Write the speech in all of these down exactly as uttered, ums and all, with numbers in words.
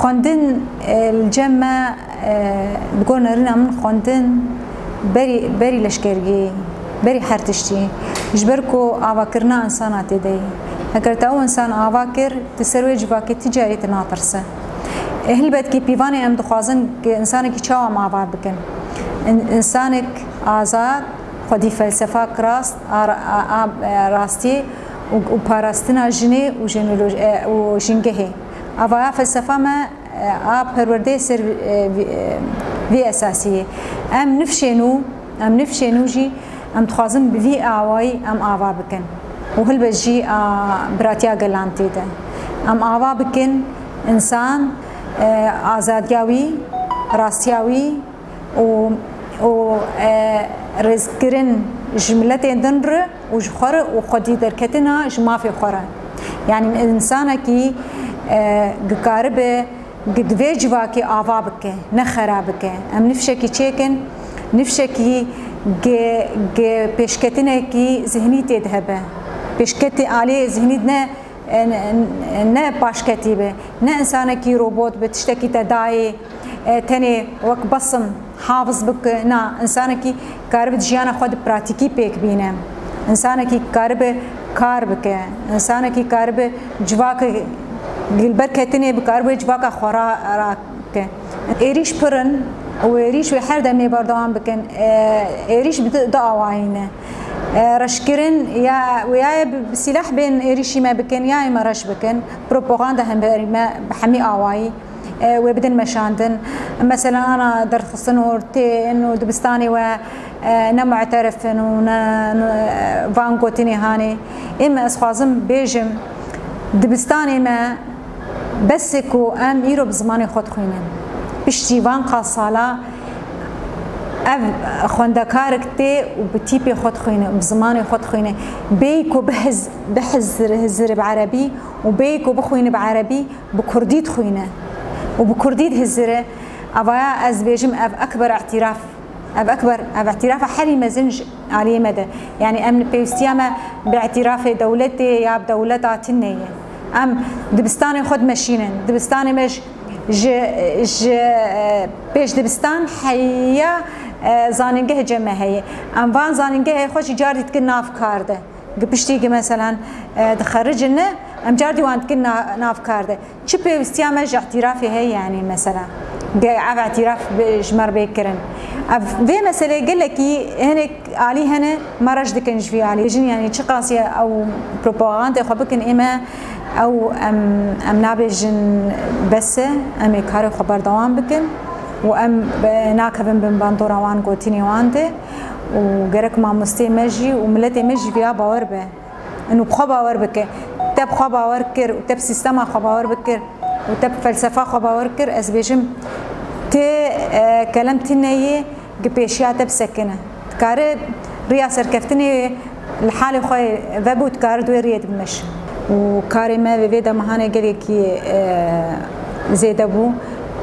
Xwendin, e, li cem me, e, bi gor nerîna min xwendin berî, berî leşkergî, berî her tiştî. Ji ber ku avakirina insana tê de ye. Heger te ew insan ava kir, tu ser wê civakê ti carî tu natirse. E, hilbet kî pîvanê em dixwazin ki insanekî çawa em ava bikin. In-, insanek azad, xwedî felsefak rast, a, a, a, e, rastiyê û, û parastina jinê û jenoloj-, e, û jingehê. Avaya felsefa me, e, a perwerdeyê ser, e, vî, e, vî esasî ye. Em nifşên û, em nifşên û jî em dixwazin bi vî awayî em ava bikin. Û hilbet jî a biratiya gelan tê de. Em ava bikin, însan, e, azadiya wî, rastiya wî û, û, e, rêzkirin ji miletên din re û ji xwe re û xwedî derketina ji mafê xwe re. Yanî însanekî, e, dikaribe gi-, di vê civakê ava bike, ne xera bike. Em nifşekî çêkin, nifşekî gi-, gi-, pêşketinekî zihnî tê de hebe. Pêşketî aliyê zihnî ne, ne, ne paşketî be, ne însanekî robot be, tiştekî te dayê, e, tenê wek besim hafiz bike. Na, însanekî karibe di jiyana xwe de pratîkî pêk bîne. Însanekî karibe kar bike. Însanekî karibe civaka, li ber ketinê bikaribe civaka xwe ra-, rake. Êrîş pir in û êrîş wê her demê berdewam bikin. E, êrîş bi du, du awayî ne. E, reşkirin ya, ya bi, bi sîlah bên êrîşî me bikin, ya ê me reş bikin. Propaganda hemberî me bi hemî awayî. E, wê bidin meşandin. Mesela ana derxistin ortê ên û dibistanê we, e, ne mu'terif in û ne, ne, van gotinê hanê. Ê me ez xwazim bêjim, dibistanê me bes e ku em îro bi zimanê xwe dixwînin. Piştî van qas sala ev xwendekarek tê û bi tîpê xwe dixwîne, bi zimanê xwe dixwîne. Bêyî ku bihiz-, bihizir-, hizire bi erebî û bêyî ku bixwîne bi erebî, bi kurdî dixwîne û bi kurdî dihizire, avaya ez dibêjim ev ekber îtiraf, ev ekber, ev îtirafa herî mezin ji aliyê me de. Yanî em pêwîstiya me bi îtirafê dewletê ya bi dewleta tune ye. Em dibistanê xwe dimeşînin, dibistanê me ji, ji, ji, e, pêş dibistan heya, e, zanîngehê cem me heye. Em van zanîngehê xwe jî cardî dikin nav kar de. Gi piştî gi meselan, e, dixericin ne, em cardî wan dikin na-, nav kar de. Çi pêwîstiya me ji îtirafê heye, yanî mesela, ge ev îtiraf bi, ji me re bê kirin. Ev, vê meselê gelekî hinek alî hene, me reş dikin ji vî alî. Jin, yanî çiqas ye ew propagandê xwe bikin, ê me ew em, em nabêjin bes e, em ê karê xwe berdewam bikin û em, e, nakevin bin bandora wan, gotinê wan de. Û gerek mamosteyê me jî û miletê me jî viya bawer be. Û bi xwe bawer bike. Te bi xwe bawer kir û te bi sîstema xwe bawer bikir û te bi felsefa xwe bawer kir, ez bêjim, tê, e, kelem tune yê gi pêşiya te bisekine. Dikare riya serkeftinê li halê xwe vebû, dikare di wê riyê de bimeşe. Û karê me vê, vê dema hane gelekî, e, zêde bû.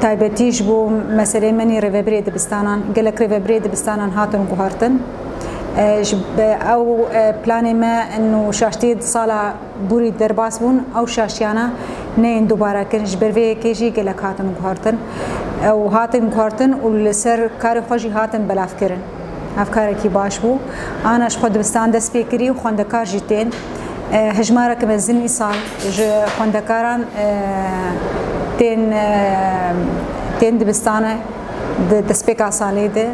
Taybetî ji bo meselê menî rêvebirê dibistanan, gelek rêvebirê dibistanan hatin guhartin. E, ji be-, ew, e, planê me in û şaştiyê di sala borî derbas bûn, ew şaştiyana neyên dubare kirin. Ji ber vê yekê jî gelek hatin guhartin. E, û hatin guhartin û li ser karê xwe jî hatin belavkirin. Ev karekî baş bû. Ana ji xwe dibistan dest pê kirî û xwendekar jî tên. E, hejmareke mezin îsal ji xwendekaran, e, tên, e, tên dibistane di destpêka salê de.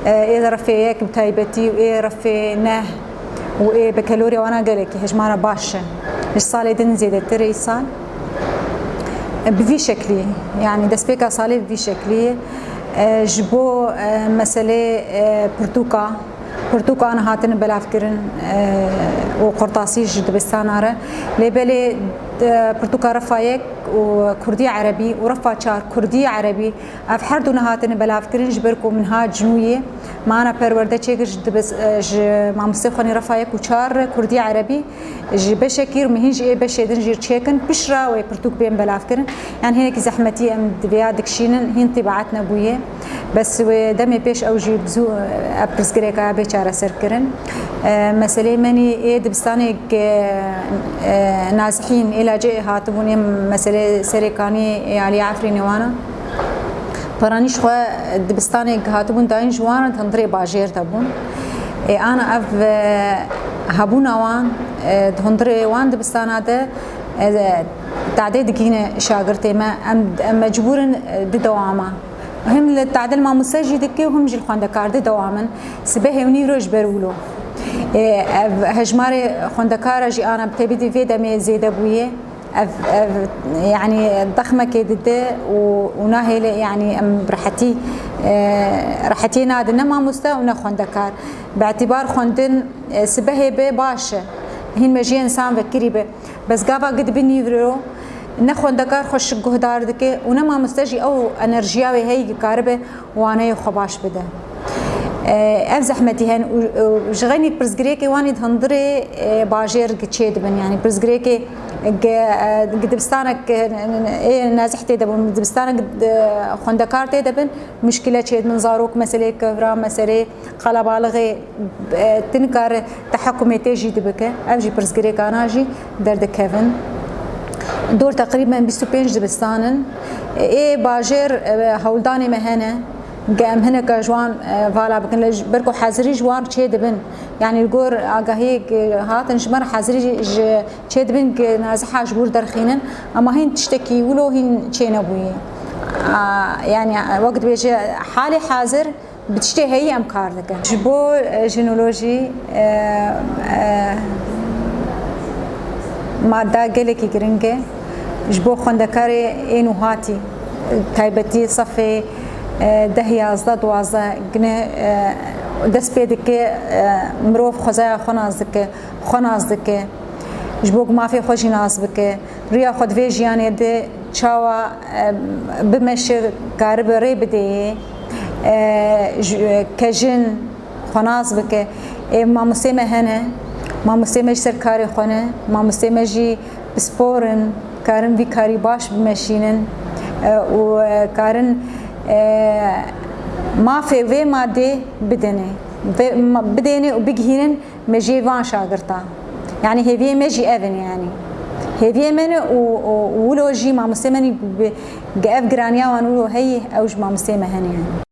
E, ê refê yek bi taybetî û ê refê neh û ê bekelorya wana gelekî hejmara baş e. Ji salê din zêdetir e îsal. E, bi vî şeklî, yanî destpêka salê bi vî şeklî ye. E, ji bo, e, meselê, e, pirtûka, pirtûkan hatine belavkirin, e, û qurtasî ji dibistana re. Lê belê, e, pirtûka refa yek û kurdî erebî û refa çar kurdî erebî, ev her du nehatine belavkirin ji ber ku minhac nû yê. Me ana perwerde çêkir ji dibis-, e, ji mamostê xwenî refa yek û çar kurdî erebî, ji beşekî mihîn ji ê beşê din jî çêkin, piştre wê pirtûk bên belavkirin. Yan hinekî zehmetî em di vêya dikişînin, hîn tîbaet nebûye. Bes wê demê pêş ew jî bi zû, e, ev pirsgirêka bê çareserkirin. E, meseleyê menî ê dibistanê ke, e, Nazihîn ê lacê hatibûn ê meselê Serê Kaniyê ê alî Efrînê wana. Peranî ji xwe dibistanê ke hatibûn dayîn ji wan re di hundirê bajêr de bûn. Ê ana ev, e, hebûna wan, e, di hundirê wan dibistana de, e, tadê digihîne şagirtê me, em, em mecbûr in, e, di dewama. Him li tadil mamoste jî dike û him jî li xwendekar di dewam in. Sibehê û nîvro ji ber wilo. E, ev hejmarê xwendekara jî ana bi tebî di vê demê zêde bûye. Ev, ev, yanî dexmekê dide û, û nahêle, yanî em bi rehetî, e, rehetiyê nadin ne mamoste û ne xwendekar. Bi îtîbar xwendin, e, sibehê be baş e. Hîn mejiyê însan vekirî be. Bes gava gid bi nîvro ne xwendekar xwe şik guhdar dike û ne mamoste jî ew enerjiya wê heyî ki karibe waneyê xwe baş bide. E, ev zehmetî hen û, û ji xeynî pirsgirêkê wan ê di hundirê, e, bajêr çê dibin. Yanî pirsgirêkê ge, e, gi dibistanek, e, ê nezih tê de bûn, dibistanek, e, xwendekar tê de bin, muşkile çê dibin, zarok meselê kevra, meselê qelebalixê, e, ti nikare tehekumê tê jî dibike. Ev jî pirsgirêkana jî derdikevin. Dor teqrîben bîst û pênc dibistan in. Ê bajêr, e, hewldanê me hene. Ge em hineke ji wan, e, vala bikin, lê ji ber ku hezirî ji wan çê dibin. Yanî li gor agahiyê ke hatin ji me re hezirî jî çê dibin ke naziha ji wir derxînin. Ema hîn tiştekî wilo hîn çê nebûye. A, yanî wek dibêje halê hazir bi tiştê heyî em kar dikin. Ji bo, e, jinolojî, e, e, madda gelekî giring e. Ji bo xwendekarê ê nûhatî, taybetî sefê, e, deh, yazdeh, duwazdeh, gine, e, dest pê dike, e, mirov xwezaya xwe nas dike, xwe nas dike. Ji bo ku mafê xwe jî nas bike. Riya xwe di vê jiyanê de çawa, e, bimeşe, karibe rê bidê, e, ji, ke jin xwe nas bike. Ê mamostê me hene, mamostê me ji ser karê xwe ne, mamostê me jî pispor in, karin vî karî baş bimeşînin, e, û, e, karin, e, mafê vê madê bidêne, vê ma-, bidêne û bigihînin mejiyê van şagirta. Yanî hêviyê me jî ev in yanî. Hêviyê me ne û, û, û wilo jî mamostê me nî bi, bi ev giraniya wan wilo heyî ew ji mamostê me hene yanî.